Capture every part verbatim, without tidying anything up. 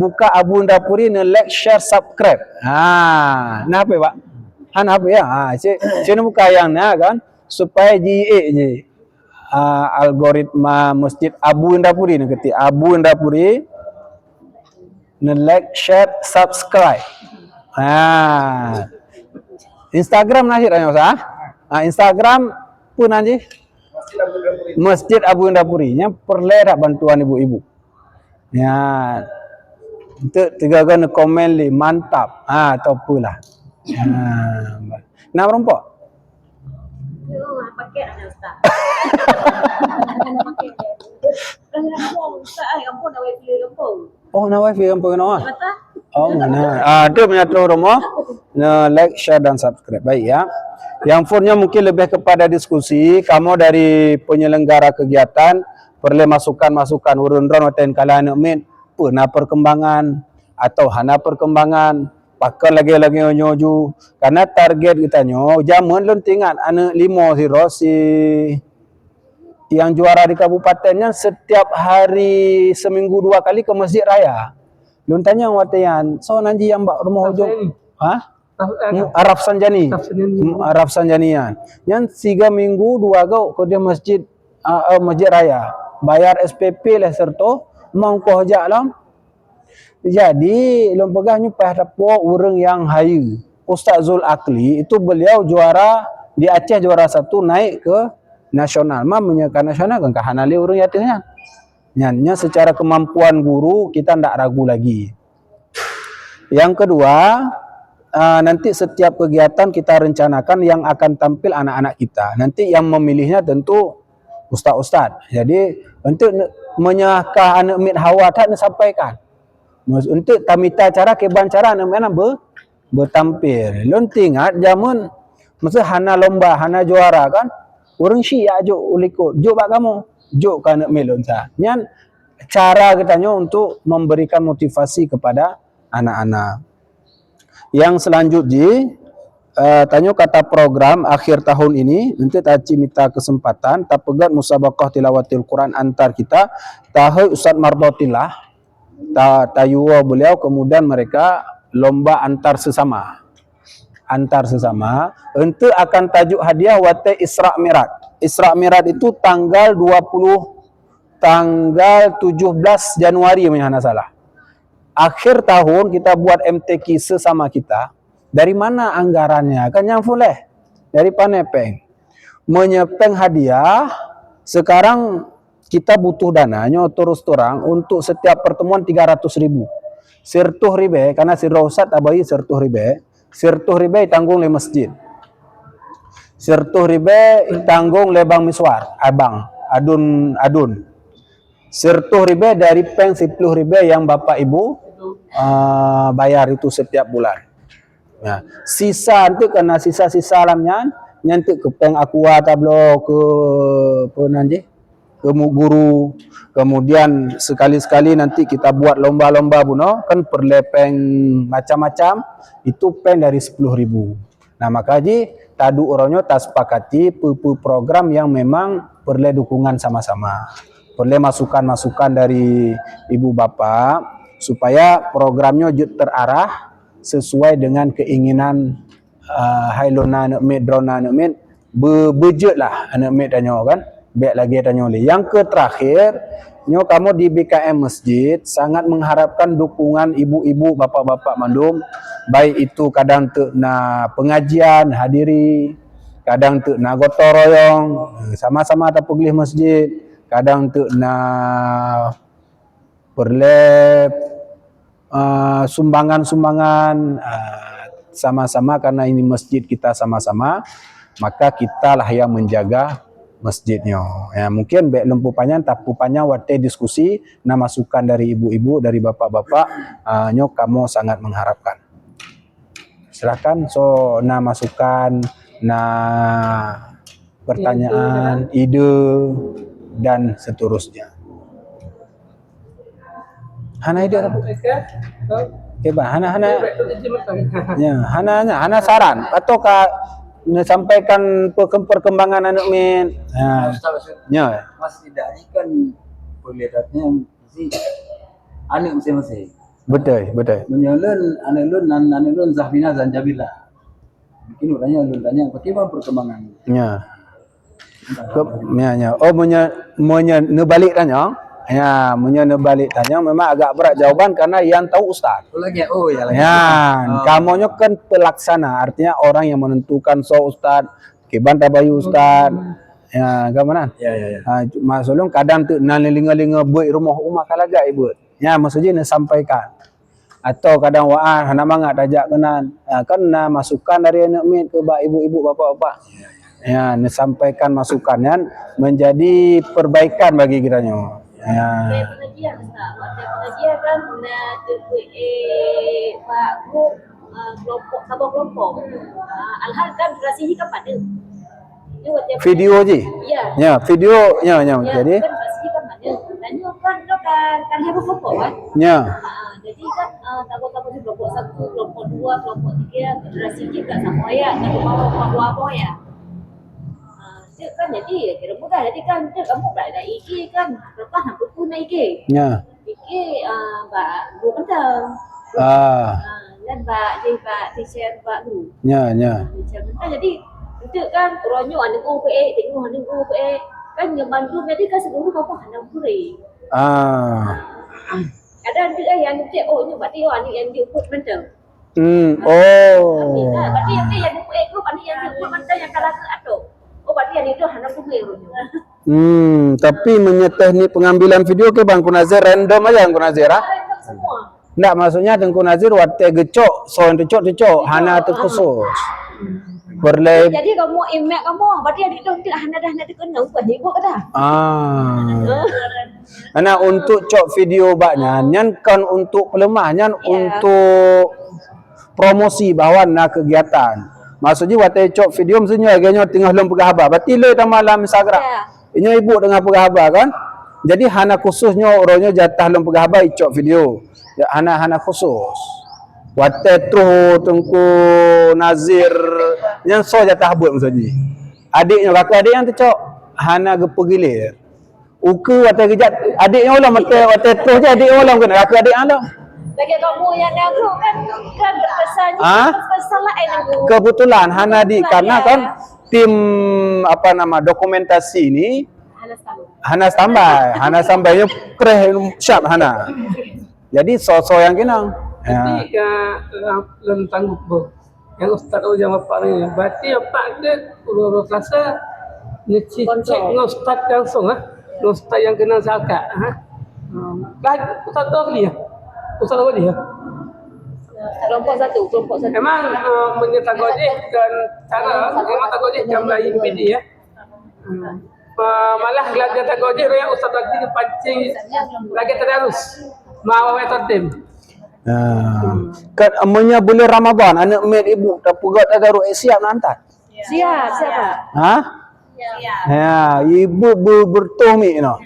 Muka Abu Indra Puri, neu like, share, subscribe. Ha, na hapé, Pak? Hana hapé, ya? Ha, cit, cit buka nyang na kan, supaya jiék ji. Ah, algoritma Masjid Abu Indra Puri neu ketik. Abu Indra Puri, neu like, share, subscribe. Ha. Instagram na cit nyoe sah? Ha, Instagram peue nan jih? Masjid Abu Indra Puri. Nyan peureulée that bantuan ibu-ibu. Ya. Untuk tiga-tiga komen lé, mantap. Ha, atau peue lah. Ha. Na meurumpok? Pakét ada, Ustaz. Ada pakét. Ada kampung, Ustaz, ai, kampung dah wifi kampung. Oh, na wifi kampung keunoe? Kata? Oh, mana? Ah, tu meunyo troh rumoh. Neu like, share, dan subscribe. Baik, ya. Nyang phôn nyoe mungkin lebih kepada diskusi. Kamoe dari penyelenggara kegiatan peureulée masukan-masukan, ureuëng droen watée kala aneuk miet, peue na perkembangan atau hana perkembangan, pakon lagée-lagée nyoe ju. Karena target geutanyoe, jameun lôn teuingat aneuk limo sidroe si nyang juara di kabupaten nyan setiap hari seminggu dua kali ke masjid raya. Lôn tanyong watée nyan, "Soe nan jih nyang bak rumoh ujong?" Tafsir. Ha? Taf-, eh, Mu-, Araf Sanjani. Tafsir ni. Hmm, Araf Sanjani nyan. Nyan tiga minggu dua go keudeh masjid, ah, eh, masjid raya. Bayar S P P lhèe seureutôh, ma ongkoh jak lom. Jadi, lôn peugah nyoe payah tapuwoe ureuëng nyang hayeue. Ustaz Zul Akli itu beliau juara di Aceh, juara satu naik ke nasional. Ma meunyoe ka nasional kan ka hana lé ureuëng ateueh nyan. Nyan, nyan secara kemampuan guru kita ndak ragu lagi. Yang kedua, ah, nanti setiap kegiatan kita rencanakan yang akan tampil anak-anak kita. Nanti yang memilihnya tentu ustaz-ustaz. Jadi, untuk ne-, meunyoe ka aneuk miet hawa that neusampaikan. Meus-, untuk tamita cara, kiban cara aneuk miet nyan be-, beutampil. Lôn teuingat jameun masa hana lomba, hana juara kan, ureuëng syiek jok u likot, jok bak kamoe, jok keu aneuk miet lôn sa. Nyan cara geutanyoe untuk memberikan motivasi kepada anak-anak. Yang selanjut jih, eh, tanyoe kata program akhir tahun ini, untuk taci mita kesempatan, tapeugét musabaqah tilawatil Quran antar kita, tahôi Ustaz Mardotillah, ta-, tayue beliau, kemudian mereka lomba antar sesama. Antar sesama, untuk akan tajuk hadiah watée Isra Mi'raj. Isra Mi'raj itu tanggal dua puluh, tanggal tujuh belas Januari, meunyo hana salah. Akhir tahun kita buat M T Q sesama kita, dari mana anggarannya? Kan nyang fuleh dari pane péng. Meunyoe péng hadiah, sekarang kita butuh dana, nyoe terus terang, untuk setiap pertemuan tiga ratus ribu. Sireutoh ribée, karena sidroe ustaz tabagi sireutoh ribée, sireutoh ribée tanggong lé masjid. Sireutoh ribée tanggong lé bang Miswar, abang, adun, adun. Sireutoh ribée dari péng siploh ribée yang bapak ibu, ah, bayar itu setiap bulan. Nah, sisa tu kena sisa-sisa lam nyan, nyan tu ke péng aqua tabloe, ke apa nan jih? Ke mu-, guru. Kemudian sekali-sekali nanti kita buat lomba-lomba bunoe, kan peureulée péng macam-macam, itu péng dari siploh ribu. Nah, maka jih taduek uroe nyoe tasepakati peue-peue program yang memang peureulée dukungan sama-sama. Peureulée masukan-masukan dari ibu bapa supaya program nyoe jeuet terarah sesuai dengan keinginan, ah, hai lôn na aneuk miet, droeneuh na aneuk miet, be-, beujeuet lah aneuk miet tanyoe kan. Bék lagée tanyoe lé. Yang ke terakhir, nyoe kamoe di B K M Masjid sangat mengharapkan dukungan ibu-ibu, bapak-bapak mandum, baik itu kadang teuk na pengajian, hadiri, kadang teuk na gotong royong, eh, sama-sama tapeugleh masjid, kadang teuk na peureulée, ah, sumbangan-sumbangan, ah, sama-sama, karena ini masjid kita sama-sama, maka kitalah yang menjaga masjid nyoe. Ya, mungkin bék lôn peupanyang, tapeupanyang watée diskusi, na masukan dari ibu-ibu, dari bapak-bapak, ah, nyoe kamoe sangat mengharapkan. Silakan, so na masukan, na pertanyaan, ide, dan seterusnya. Hana ide apa? Okey, bah, hana, hana. Ya, hana, hana, hana saran atau ka neusampaikan perkem-, perkembangan aneuk miet. Ha. Ustaz, Ustaz. Ya. Masih tidak ni kan perlihatnya mesti aneuk masing-masing. Beutôi, beutôi. Meunyoe lôn, aneuk lôn nan, aneuk lôn Zahmina Zanjabila. Mungkin ureueng nyoe lôn tanyong, bagaimana perkembangan? Ya. Ke, ya, ya. Oh, meunyoe, meunyoe neubalek tanyong. Ya, meunyoe neubalek tanyong memang agak berat jawaban karena yang tahu ustaz. Oh, lagi. Oh, ya, lagi. Ya, oh. Kamoe nyoe kan pelaksana, artinya orang yang menentukan soe ustaz, kiban tabayeue ustaz. Ya, ka meunan? Ya, ya, ya. Ha, maksud lôn kadang tu na linga-linga buet rumoh umat ka lagak buet. Ya, maksud jih neusampaikan. Atau kadang wa'an hana mangat tajak keunan. Ha, kan na masukan dari aneuk miet keu bak ibu-ibu, bapak-bapak. Ya, neusampaikan masukan nyan menjadi perbaikan bagi kita nyoe. Ya. Watèe pengajian, Ustaz. Watèe pengajian kan na teupeu, eh, bak grup, eh, kelompok, saboh kelompok. Ah, alhal kan durasi jih kan paneuk. Jadi watèe video jih? Ya. Ya, video, ya, ya, ya, jadi kan durasi jih kan paneuk. Dan nyoe kan, nyoe kan, kan heboh kelompok kan? Ya. Ah, jadi kan, ah, saboh-saboh jih kelompok satu, kelompok dua, kelompok tiga, durasi jih kan saboh ayat, kan dua boh ayat. Ah, tu kan jadi, kira mudah. Jadi kan, tu kamoe bak I G kan, lepas nak buku na I G. Ya. I G, ah, bak group mantong. Ah. Ah, dan bak, jadi bak teacher bak group. Ya, ya. Ah, teacher mantong. Jadi, tu kan, uroe nyoe aneuk guru peuék, teungoh aneuk guru peuék. Kan nyoe bandum jadi kan seluruh kamoe hana guru. Ah. Kadang tu eh, yang tu, oh, nyoe berarti, oh, aneuk yang jemput mantong. Hmm, oh. Berarti yang tu yang jemput, eh, tu berarti yang jemput mantong yang kalah tu atau. Oh, berarti yang itu hana guru. Hmm, tapi meunyoe teknik pengambilan video ke Bang Kunazir random aja Bang Kunazir, ah? Random semua. Ndak, maksudnya Teungku Nazir watèe geucok, soe nyang teucok, teucok, hana teukhusos. Peureulèe. Jadi kamoe imek kamoe, berarti adik tu hana dah, hana dikeunong, bukan ibu dah. Ah. Karena untuk cok video bak nyan, nyan kon untuk peuleumah, nyan untuk promosi bahwa na kegiatan. Maksud jih watèe cok video, maksud nyoe lagèe nyoe teungoh lôn peugah haba. Berarti le tamah lam Instagram. Ya. Nyoe ibu teungoh peugah haba kan? Jadi hana khusus nyoe uroe nyoe jatah lôn peugah haba icok video. Ya, hana, hana khusus. Watèe troh Teungku Nazir nyan soe jatah buet maksud jih. Adik nyoe, kakeuh adik nyang teucok hana geupeugilir. Ukeue watèe geujak adik nyoe ulôn, watèe, watèe troh jih adik nyoe ulôn keunan, kakeuh adik nyoe ulôn. Lagèe kamoe nyang na group kan, kan terpaksa, ha? Terpaksa laén aku. Kebetulan hana di, karena kan tim, apa nama, dokumentasi ni hana standby, hana standby, nyoe preh siap hana. Jadi soe-soe nyang keunong. Jadi ka, eh, lôn sanggup boh. Nyang ustaz, oh, nyang bapak ni. Berarti bapak ke urus-urus rasa ngecek ngon ustaz langsung, ah. Ngon ustaz nyang keunong zakat, ha. Hmm. Dah ustaz tu dia. Ustaz tu dia. Kelompok satu, kelompok satu. Memang, eh, meunyoe tagoh jih kan cara, memang tagoh jih kan lain beda, ya. Hmm. Ma-, malah lagèe tagoh jih royak ustaz lagi pancing lagèe tadarus. Ma awai tatim. Nah, kan amunnya bulan Ramadan aneuk miet ibu tapeugah tadarus, eh, siap nan tan? Siap, siap, Pak. Ha? Ya, ibu be-, bertuh mi no.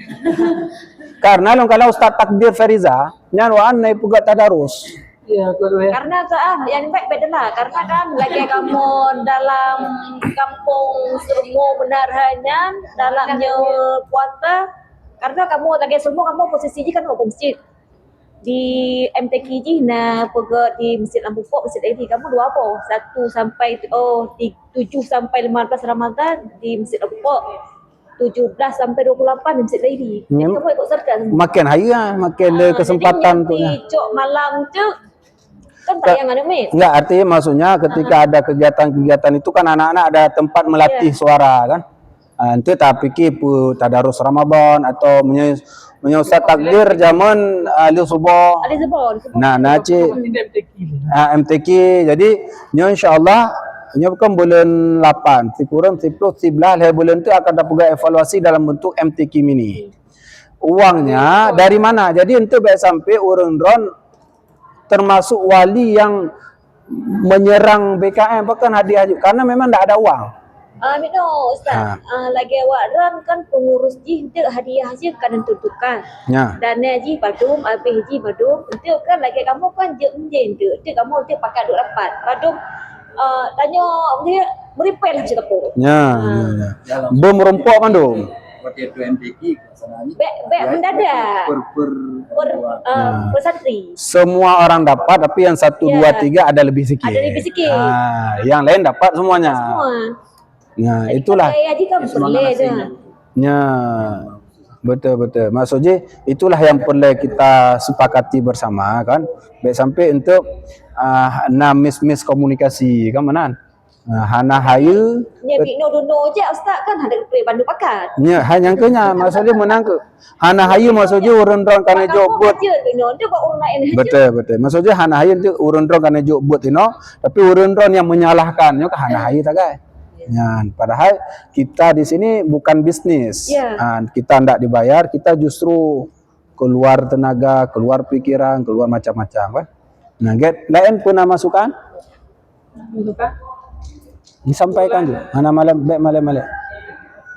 Karena lôn kalau Ustaz Takdir Feriza, nyan wan na peugah tadarus. Ya, betul, ya. Karena tu, ah, yang baik beda lah. Karena kan lagi kamu dalam kampung Sermo benar hanya dalam nyewa kuarter. Karena kamu lagi Sermo, kamu posisi jih kan waktu masjid. Di M T Q jih na peugah di Masjid Lam Pukok, Masjid Dairi. Kamu dua apa? Satu sampai, oh, ti-, tujuh sampai lima belas Ramadan di Masjid Lam Pukok. Tujuh belas sampai dua puluh lapan di Masjid Dairi. Jadi kamu ikut serta semua. Makin hari lah, makin ada kesempatan tu. Jadi yang dicok malam tu kan tak yang ada mic. Enggak, artinya maksudnya ketika ada kegiatan-kegiatan itu kan anak-anak ada tempat melatih suara kan. Ah, ente tapikir pu tadarus Ramadan atau meunyoe, meunyoe Ustaz Takdir zaman, ah, ahli subuh. Ahli subuh, ahli subuh. Nah, nah cik. Ah, M T Q. Jadi nyoe insya-Allah nyoe bukan bulan lapan, sikureueng, siploh, siblaih, lhèe bulan tu akan tapeugah evaluasi dalam bentuk M T Q mini. Uangnya dari mana? Jadi ente baik sampai ureueng droen termasuk wali yang menyerang B K M, bahkan hadiah juga, karena memang ndak ada uang. Ah, mino, Ustaz. Ah, lagi awak ran kan pengurus jih dek hadiah jih kan tentukan. Ya. Dana jih padum, habis jih padum. Entuk kan lagi kamu kan je menje entuk. Entuk kamu entuk pakai duit rapat. Padum, ah, tanya dia meripel lah macam apa. Ya, ya, ya. Bom rompok mandum. Seperti itu M T Q pelaksanaan ini. Bek, bek mendadak. Per, per, per, eh, per santri. Semua orang dapat, tapi yang satu, dua, tiga ada lebih sikit. Ada lebih sikit. Ah, yang lain dapat semuanya. Semua. Nah, jadi itulah. Pakai aja kan boleh tu. Ya, betul, betul. Maksud je, itulah yang perlu kita sepakati bersama kan. Baik sampai untuk ah, na mis-mis komunikasi kan, mana? Ah, hana hayu. Nya bit no duno je ustaz kan, hana geupeureuk bandum pakat. Nya, hai nyang keu nyan, maksud je menang ke. Hana hayu maksud je ureuëng droen kana jok buet. Betul, betul. Maksud je hana hayu tu ureuëng droen kana jok buet ino, tapi ureuëng droen yang menyalahkan nyoe kan hana hayu tagai. Nyan, padahal kita di sini bukan bisnis. Ya. Ha, kita ndak dibayar, kita justru keluar tenaga, keluar pikiran, keluar macam-macam kan. Nah, get lain pun masukan? Masukan? Disampaikan je. Hana malam, baik malam-malam.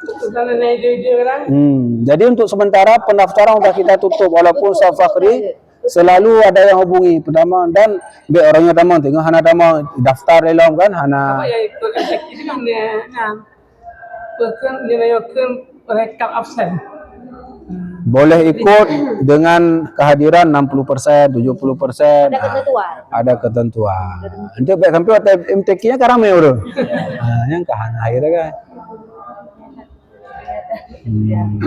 Bukan ada ide-ide orang. Hmm, jadi untuk sementara pendaftaran sudah kita tutup walaupun Ustaz Fakhri selalu ada yang hubungi pertama dan baik orangnya tamang tengok hana tamang daftar dalam kan hana. Apa yang ikut M T Q ni kan dia, nah. Pekan dia nak ikut rekap absen. Boleh ikut dengan kehadiran enam puluh persen, tujuh puluh persen. Ada ketentuan. Ada ketentuan. Untuk baik sampai waktu M T Q nya kan ramai orang. Ha, yang kan hana akhir kan. Hmm.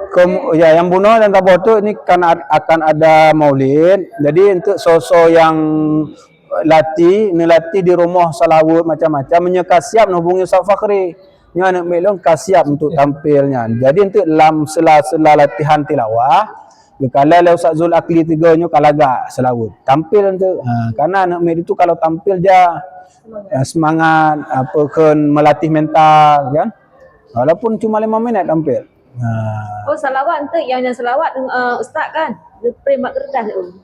Kem, ya, yang bunoe dan taboh tu ni kan ad- akan ada maulid. Jadi untuk soe-soe yang latih, neulatih di rumoh salawat macam-macam, meunyoe ka siap neuhubungi Ustaz Fakhri. Nyoe aneuk miet lôn ka siap untuk tampil nyan. Jadi untuk lam sela-sela latihan tilawah, geukala lé Ustaz Zul Akli tiga nyoe ka lagak salawat. Tampil untuk. Ha, karena aneuk miet itu kalau tampil dia eh, semangat apa kan melatih mental kan. Walaupun cuma lima minit tampil. Ha. Oh, salawat untuk yang yang salawat uh, ustaz kan? Geprint mak kertas tu.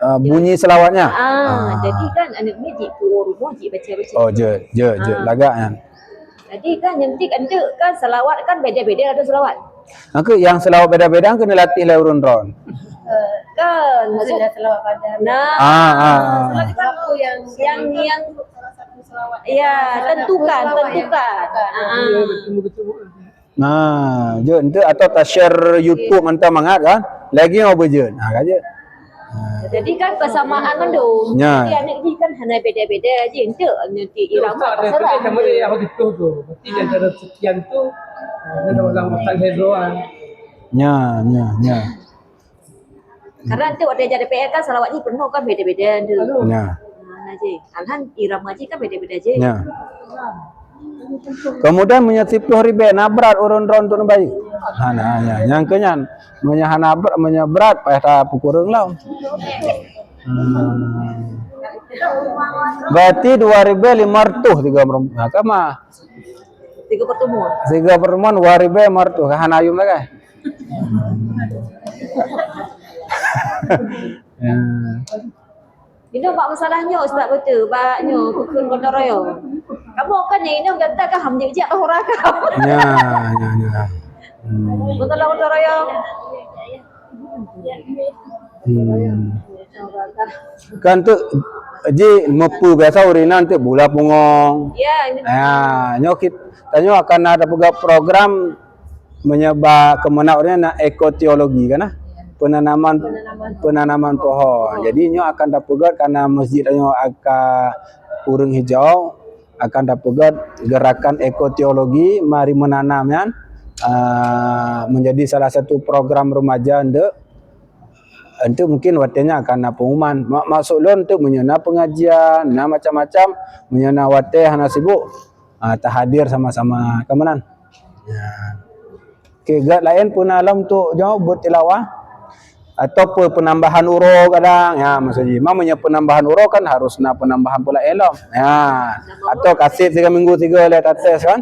Uh, bunyi salawatnya. Ah, jadi kan aneuk ni jik puruh rumoh jik baca-baca. Oh, je, je, je. Lagak kan. Jadi kan nyentik entuk kan salawat kan beda-beda ada salawat. Maka yang salawat beda-beda kena latih lah urun ron. Uh, kan maksudnya salawat pada. Nah. Ah, ah, ah. Salawat itu yang yang yang salah satu salawat. Ya, tentukan, tentukan. Ah. Betul, betul, betul. Nah, jeuet enteuk atau ta-share YouTube mantong mangat kan? Lagi mau beujeuet. Ha, ka jeuet. Ha. Jadi kan persamaan mandum. Nya. Jadi aneuk jih kan hana beda-beda je enteuk nanti irama pasaran. Sama dia apa gitu tu. Berarti antara sekian tu ada orang makan heroan. Nya, nya, nya. Karena tu ada jadi P R kan salawat ni penuh kan beda-beda tu. Nya. Nah, je. Alhan irama je kan beda-beda je. Nya. Kemudian meunyoe siplôh ribèe na brat ureueng droen tu neubayeue. Hana, nya, nyang keu nyan. Meunyoe hana brat, meunyoe brat payah tapukureueng lom. Hmm. Berarti dua ribèe lima ratus tiga pertemuan. Ha, sama. Tiga pertemuan. Tiga pertemuan dua ribèe lima ratus. Hana ayum lagi. Ya. Inong bak masalah nyoe ustaz beutôi, bak nyoe peukeun gotong royong. Kamoe kan nyang inong gata ka ham jijak roh rakam. Ya, ya, ya. Hmm. Beutôi lah gotong royong. Hmm. Kan tu ji meupeu biasa ureueng inong tu bula pungong. Ya, ini. Ah, nyoe kit, tanyoe akan ada peugah program meunyoe bak keumeunang ureueng na ekoteologi kan, ah? Penanaman, penanaman pohon. Jadi nyoe akan tapeugöt karena masjid nyoe akan ureueng hijau, akan tapeugöt gerakan ekoteologi mari menanam nyan, ah, menjadi salah satu program remaja untuk, untuk mungkin watèe nyan akan na pengumuman. Mak-, maksud lôn untuk meunyoe na pengajian, na macam-macam, meunyoe na watèe hana sibuk, ah, tahadir sama-sama. Ka meunan. Ya. Oke, göt laén peue na lom untuk jaweueb buet tilawah atau pe-, penambahan uroe kadang. Ya, maksud jih. Meunyoe penambahan uroe kan harus na penambahan peue laén lom. Ya. Atau kasét tiga minggu tiga lé tates kan?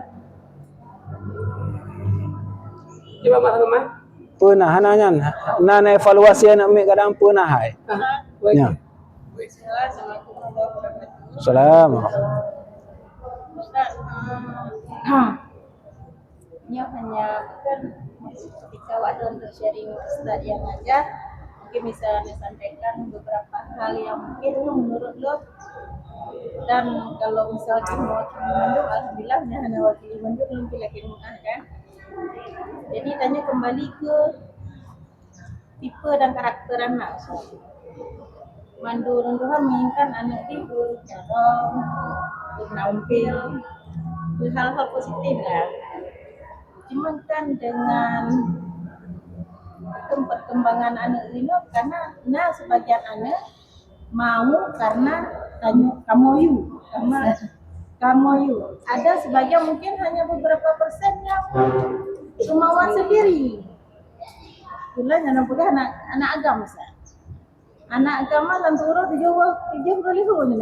Cuba Mak Rumah. Peue na hana nyan. Na, na evaluasi aneuk miet kadang peue na hai. Ah, ya. Salam. Ustaz, ah, nyoe hanya kan ketika waktu untuk sharing Ustaz yang ajar, mungkin bisa disampaikan beberapa hal yang mungkin menurut lo Dan kalau misalkan mewakili mandum, alhamdulillah, nyan hana wakili mandum, lôn pih lakèe meu'ah kan. Jadi tanyoe kembali ke tipe dan karakter anak. Mandum ureueng tuha menginginkan aneuk jih beucarông, beuteunampil, beuhal-hal positif lah. Cuma kan dengan perkembangan aneuk jinoe, karena na sebagian aneuk mau karena tanyoe kamoe yue, karena kamoe yue. Ada sebagian, mungkin hanya beberapa persen yang kemauan sendiri. Itulah yang peugah anak, anak agam, misal. Anak agam lam siuroe tujoh, tujoh puluh lhèe.